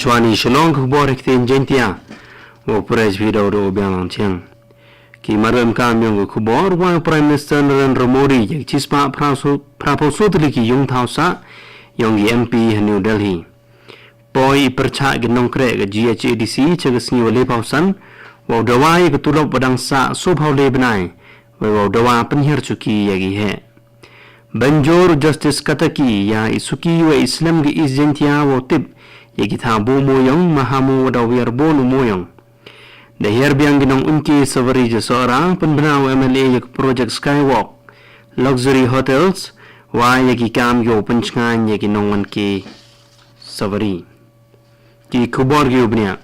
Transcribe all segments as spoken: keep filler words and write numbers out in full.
Shwani Shillong, ka khubor ha ktien Jaiñtia. Wa pres video do biang lang cheng. Ki mar em kam yong ka khubor, wa Prime Minister Narendra Modi ïa ka chispah phraphew soo tylli ki yung thaw sah yong ki M P ha New Delhi. Poi i pyrchah ki nongkreh ka G H A D C cha ka sngi wa le phew san, wa u dawa ïa ka tulop wa dang sah soo phew le bnai, wa u dawa pynhiar suki ïa ki heh. Banjor Justice Kataki ïa i suki wa i slem ka East Jaiñtia wa u tip ïa ki thaw buh mooyong, mahamo wa da wiar bun u mooyong. Da hiar biang ki nong Unke Savari ja Sohra, pynbna u M L A ïa ka project Skywalk, Luxury Hotels, wa ïa ki kam yow pynchngaiñ ïa ki nong Unke Savari. Ki khubor ki u bniah.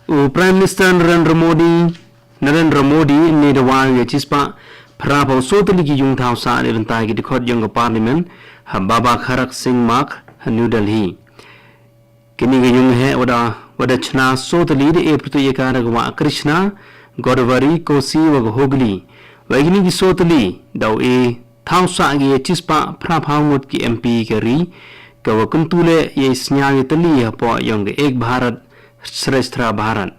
U Prime Minister Narendra Modi, Narendra Modi, ne da wa ïa chispah phraphew soo tylli ki yung thaw sah ne bynta ki dkhot yong ka Parliament, ha Baba Kharak Singh Marg, ha New Delhi. Kini ki yung heh wa da, wa da chna soo tylli da e pyrtuit ïa ka da ka wah Krishna, Godavari, Kosi, wa ka Hooghly. Wa kini ki soo tylli, da u e thaw sah ki ïa chispah phraphew ngut ki M P ka ri, ka wa kyntu leh ïa i sñiaw ïa tylli hapoh yong ka Ek Bharat Shreshtha Bharat.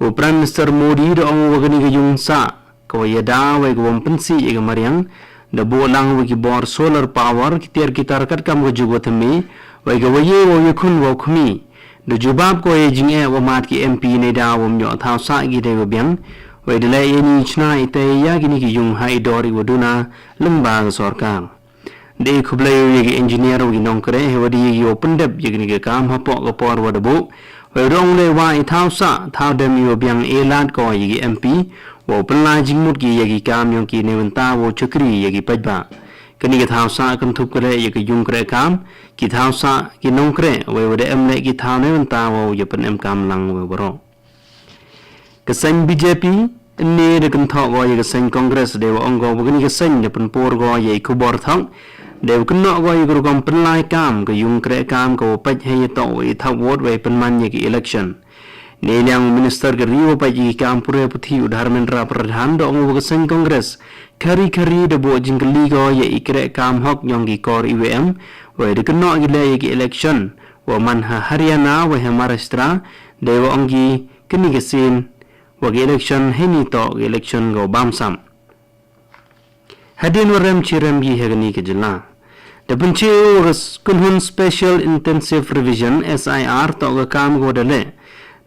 U Prime Minister Modi da ong wa kani ka yung sah, ka wa ïada wa ka wa ym pynsih ïa ka mariang, da buh lang wa ki bor solar power, ki tiar ki tar katkam ka juk wa thymme, wa ka wa ye wa u yakhun wa u khmih. Da jubab ko ïa jingeh wa mad ki M P ne da wa ym ïoh thaw sah ki dei wa biang, wa da leh ïa ni chna i te ïa kini ki yung ha i dor i wa duna lyngba ka sorkar. Da i khublei u ïa ki engineer wa ki nongkreh, he wa da ïa ki wa pyndep ïa kini ki kam hapoh ka por wa da buh. Wa da ong le wa i thaw sah, thaw dem i wa biang e lad ko ïa ki M P, wa u pynlai jingmut ki ïa ki kam yong ki ne bynta wa u chakri ïa ki paidbah. Kani ka thaw sah kynthup ka leh ïa ka yung kreh kam, ki thaw sah ki nongkreh, wa wa da em leh ki thaw ne bynta wa u ïa pynem kam lang wa waroh. Ka seng B J P, ne da kynthoh ko ïa ka seng Congress da wa ong ko wa kani ka seng da pynpur ko ïa i khubor thok. Da wa kynnoh ko ïa ka rukom pynlai kam, ka yung kreh kam, ka wa peit hei ïa toh wa i thap vote wa i pynman ïa ka election. Ne liang u Minister ka ri wa peit ïa ki kam pule puthi u Dharmendra Pradhan da ong wa ka seng Congress. Khari khari da buh jingkylli ko ïa i kreh kam hok yong ki kor E V M, wa i da kynnoh ki leh ïa ki election, wa man ha Haryana, wa ha Maharashtra, da wa ong ki kani ka sien, wa ki election, heini toh ki election ko bam sam. Hadien wa rem chi rem ki ha kani ka jylla. Da pynche wa ka s-, kynhun Special Intensive Revision, S I R, toh ka kam ko da leh.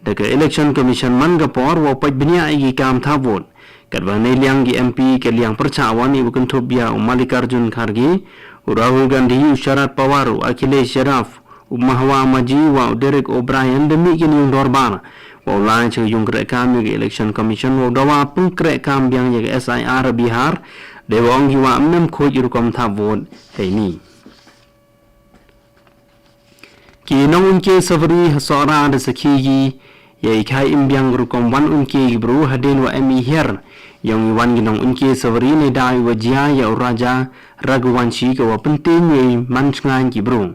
Da ka Election Commission man ka por, wa peit bniah ïa ki kam thap vote. Katwa ne liang ki M P ka liang pyrchah wan i wa kynthup ïa u Mallikarjun Kharge, u Rahul Gandhi, u Sharad Pawar, u Akhilesh Yadav, u Mahua Maji wa u Derek O'Brien da mih ki yung dorbar. Wa u lai cha yung kreh kam ïa ka Election Commission wa u dawa pynkreh kam biang ïa ka S I R Bihar, da wa ong ki wa ym em khuid rukom thap vote heini. Ki nong Unke Savari ha Sohra da sakhi ki ïa i khai im biang rukom wan unke ki bru hadien wa em i hiar yong i wan ki nong Unke Savari ne da i wa jia ïa u Raja Raghuvanshi ka wa pyntin ïa i man chngaiñ ki bru.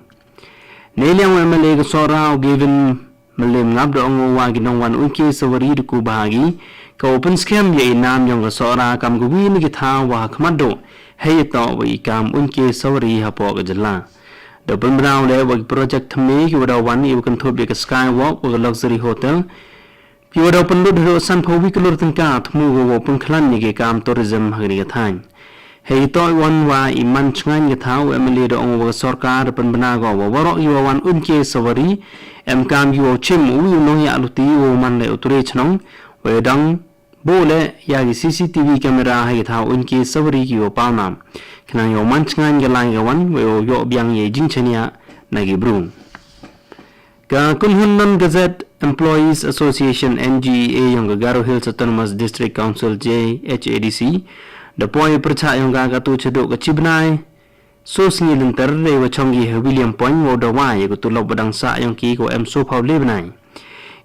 Ne liang wa M L A ka Sohra u Gavin Malemngap da ong wa ki nong wan Unke Savari da ku bha ki ka wa pynskhem ïa i nam yong ka Sohra kam ka wi na ki thaw wa ha khmat duh hei ïa toh wa i kam Unke Savari hapoh ka jylla. Da pynbna u leh wa ki project thymme ki wa da wan i wa kynthup ïa ka Skywalk wa ka Luxury Hotel. Ki wa da pynlut haduh san phew wi klur tyngka thmu ko wa pynkhlan ïa ki kam tourism ha kani ka thaiñ. Hei toh wan wa i man chngaiñ ka thaw, u M L A da ong wa ka sorkar da pynbna ko wa waroh i wa wan Unke Savari, em kam i wa chim u wi u nongïaid luti wa man leh u tre chnong, wa dang buh leh ïa ki C C T V camera ha i thaw Unke Savari ki wa paw nam. Khnang ïa u man chngaiñ ka lai ka wan, wa ïoh biang ïa i jingchaniah na ki bru. Ka kynhun Non-Gazette Employees Association, N G E A, yong ka Garo Hills Autonomous District Council, G H A D C, da poi pyrchah yong ka ka tu chaduh ka chibnai. So sngi lynter da wa chong ki ha William Point wa da wa ïa ka tulop wa dang sah yong ki ko em so phew le bnai.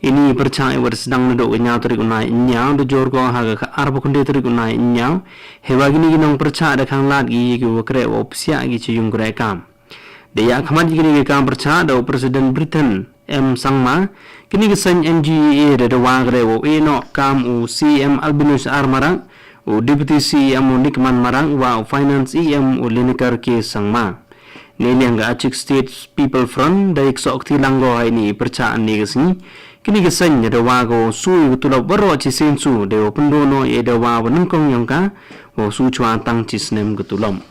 Ini pyrchah wa da sdang naduh ka ñiaw tarik u nai ñiaw da jor ko ha ka arphew khyndai tarik u nai ñiaw. He wa kini ki nong pyrchah da khang lad ki ki wa kreh wa psiah ki cha yung kreh kam. Da ïa khmat ïa kini ki kam pyrchah da u President Britain M Sangma, kini ki seng N G E A da dawa ka dei wa u ïeh noh kam u C E M Albinus R Marak, u Deputy C E M u Nickman Marak, wa u Finance E M u Lineker K Sangma. Neiliang ka Achik State People Front da ïaksoh kti lang ko ha ine i pyrshah ynne ka sngi. Kine ki seng da dawa ko shu ïa ka tulop baroh shisien shu da wa pynduh noh ïa dawa wa nyngkong ïong ka wa shu chwa tang shisnem ka tulop.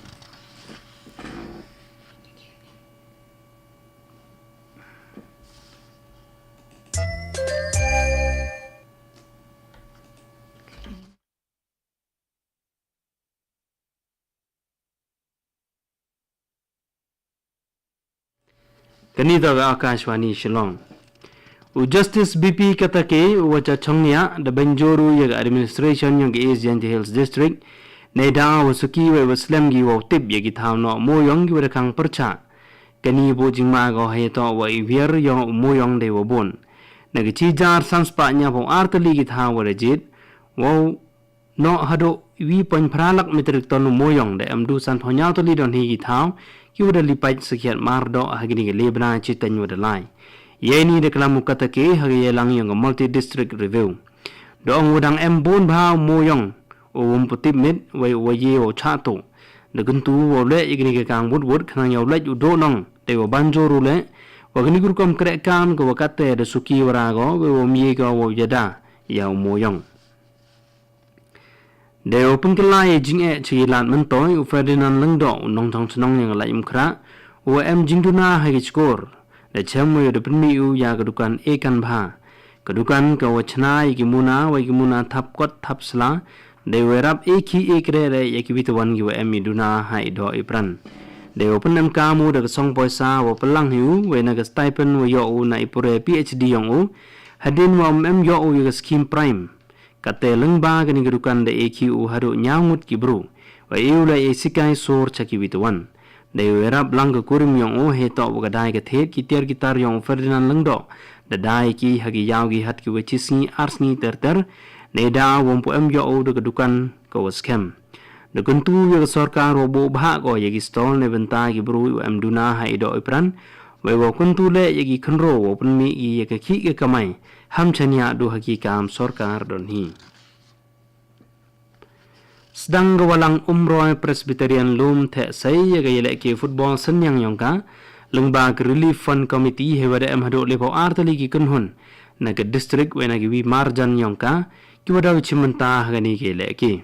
Kane toh ka Akashvani Shillong. U Justice B P Katake u wa cha chong ïa da ban jur u ïa ka administration ïong ka East Jaintia Hills District. Neidaw wa suki wa wa slem ki wa tip ïa ki thaw noh mooïong ki wa da khang pyrshah. Kane bu jingma ko hei toh wa i wiar ïong u mooïong dei wa bun. Na ka chi jar san spah ñiaw phew ar tylli ki thaw wa da jied. Wow noh haduh wi point phra lak metric ton u mooïong da em du san phew ñiaw tylli don hi ki thaw ki wa da lipait sakhiat mar doh ha kine ki lebna chiteng wa da lai. Ïa ini da klam u Katake ha ka ïalang ïong ka multi district review. Da ong wa dang em bun bha u mooïong u wum putip mit wei u wa ye u chah tu. Da kyntu wa u leh ïa kine ki kang wut wut khnang ïa u leh u doh nong dei wa ban jur u leh wa kine ki rukom kreh kam ka wa kate da suki wa ra ko wei wa um ye ko wa u yada ïa u mooïong. Dei u pynkylla ïa jingeh chi lad myntoi u Ferdinand Lyngdoh u nongchong chnong ïa ka Laitumkhrah Umkhrah u wa em jingduna ha ki chkor. Da chem wa ïa da pynmih u ïa ka dukan Ekan Bha. Ka dukan ka wa chna ïa ki muna wa ïa ki muna thap kot thap sla. Dei wa rap e khi e kre re ïa ki witawan ki wa em i duna ha i doh i pran. Dei wa pynem kam u da ka song poisa wa pynlang hi u wa na ka stipend wa ïoh u na i pure P H D ïong u. Hadien wa um em ïoh u ïa ka scheme prime. Kate lyngba kane ka dukan da e khi u haduh ñiaw ngut ki bru. Wa e u la e sikai sur cha ki witawan. Da e u rap lang ka kurim ïong u hei toh wa ka dai ka thied ki tiar ki tar ïong u Ferdinand Lyngdoh. Da dai ki ha ki ïaw ki hat ki wa chi sngi ar sngi ter ter. Neidaw wa um pu em ïoh u da ka dukan ka wa skhem. Da kyntu ïa ka sorkar wa buh bha ko ïa ki stall ne bynta ki bru wa em duna ha i doh i pran. Wei wa kyntu leh ïa ki khynro wa pynmih ki ïa ka khih ka kamai. Ham chaniah du ha ki kam sorkar don hi. Sdang ka walang Umroi Presbyterian Lum theh sei ïa ka ïalehke football synñiang ïong ka. Lyngba ka Relief Fund Committee hei wa da em haduh lephew ar tylli ki kynhun. Na ka district wei na ki wi marjan ïong ka. Ki wa da u chim mynta ha kane ka ïalehke.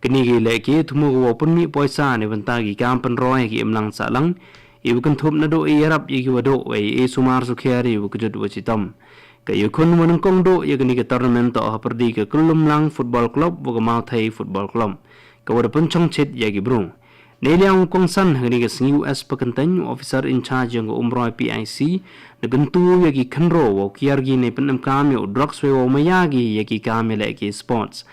Kane ka ïalehke thmu ka wa pynmih poisa ne bynta ki kam pynroi ha ki imlang sahlang. I wa kynthup naduh i ïarap ïa ki wa duh wei i sumar sukher i wa kjut wa chitom. Ka ïakhun wa nyngkong duh ïa kane ka tournament toh ha pyrdi ka Kyllumlang Football Club wa ka Mawthei Football Club. Ka wa da pynchong chit ïa ki bru. Neiliang u kongsan ha kane ka sngi u S Pakyntein u officer in charge ïong ka Umroi P I C. Da kyntu ïa ki khynro wa u kiar ki ne pynemkam ïa u drugs wei wa u maya ki ïa ki kam ïalehke sports.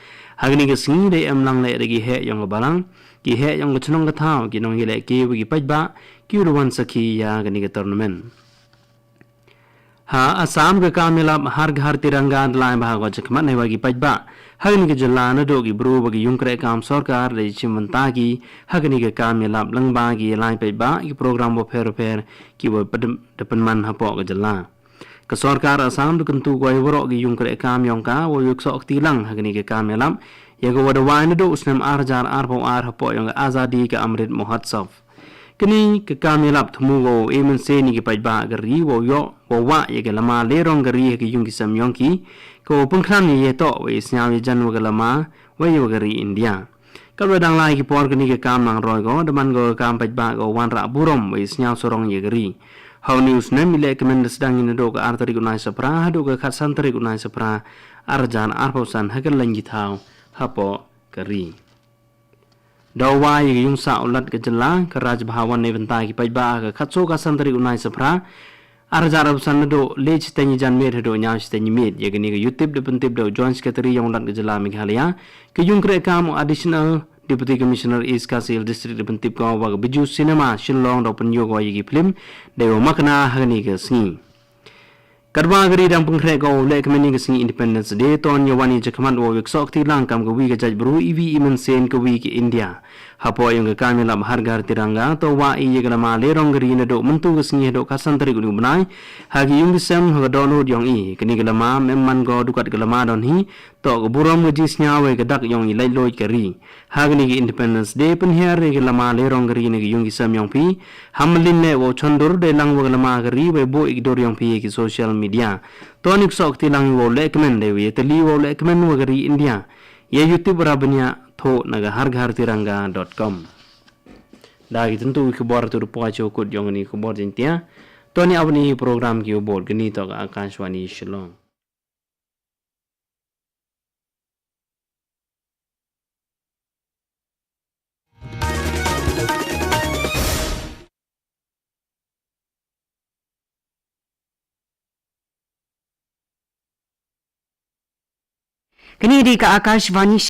Ha kane ka sngi dei em lang leh da ki heh ïong ka balang. Ki heh ïong ka chnong ka thaw ki nongïalehke wa ki paidbah ki wa da wan sakhi ïa kane ka tournament. Ha Assam ka kam ïalap Har Ghar Tiranga da lai bha ko chakhmat ne wa ki paidbah. Ha kane ka jylla naduh ki bru wa ki ïung kreh kam sorkar da chim mynta ki ha kane ka kam ïalap lyngba ki lai paidbah ki program wa pher wa pher ki wa da pynman hapoh ka jylla. Ka sorkar Assam da kyntu ko ïa waroh ki ïung kreh kam ïong ka wa ïaksoh kti lang ha kane ka kam ïalap ïa ka wa da wai naduh u snem ar hajar arphew ar hapoh ïong ka Azadi ka Amrit Mahotsav. Kane ka kam ïalap thmu ko e mynsiem ïa ki paidbah ka ri wa ïoh wa wah ïa ka lama le rong ka ri ha ki ïung ki sem ïong ki. Ka wa pynkhrang ïa ïa toh wa ïa sñiaw ïa jan wa ka lama wa ïa wa ka ri India. Ka wa dang lai ki por kane ka kam nang roi ko da man ko ka kam paidbah ka wa wanrah burom wa ïa sñiaw sarong ïa ka ri. Ha une u snem i leh kmen da sdang ïa naduh ka ar tarik u Naisaphra haduh ka khatsan tarik u Naisaphra ar hajar arphew san ha ka leng ki thaw hapoh ka ri. Da u wai ïa ka ïung sah u lat ka jylla ka Raj Bhavan ne bynta ki paidbah ha ka khatsaw khatsan tarik u Naisaphra ar hajar arphew san naduh le chiteng ïa jan miet haduh ñiaw chiteng ïa miet ïa kane ka ïutip da pyntip da u Joint Secretary ïong u lat ka jylla Meghalaya ka ïung kreh kam u Additional Deputy Commissioner East Khasi Hills District da pyntip ko wa ka Bijou Cinema Shillong da u pynïoh ko ïa ki phlim da u makna ha kane ka sngi. Katwa ka ri dang pynkhreh ko u leh kmen ïa ka sngi Independence Day ton ïa wan ïa chakhmat wa u ïaksoh kti lang kam ka wi ka jait bru i wi i mynsiem ka wi ka India. Hapoh ïong ka kam ïalap Har Ghar Tiranga, to wah i ïa ka lama Lehrong ka Ri naduh mynta ka sngi haduh ka san tarik u bnai, ha ki ïung ki sem ha ka dohnud ïong i. Kane ka lama em man ko dukat ka lama don hi, to ka burom ka jingsngew ïa ka dak ïong i laitluid ka ri. Ha kane ka Independence Day pynhiar ïa ka lama Lehrong ka Ri na ki ïung ki sem ïong phi, ha mlin leh wow chondur dei lang wa ka lama ka ri wei buh i ki dur ïong phi ïa ki social media. To ni ksok ti lang wow leh kmen dei wei tali wow leh kmen wa ka ri India. Ïa YouTube ra bniah thoh na ka har ghar tiranga dot com. Da ki tentu ki khubor tu rupa cho kut ïong ni khubor jintia. To ni awni program ki ubot kini to ka Akashvani Shillong. Kini di ka Akashvani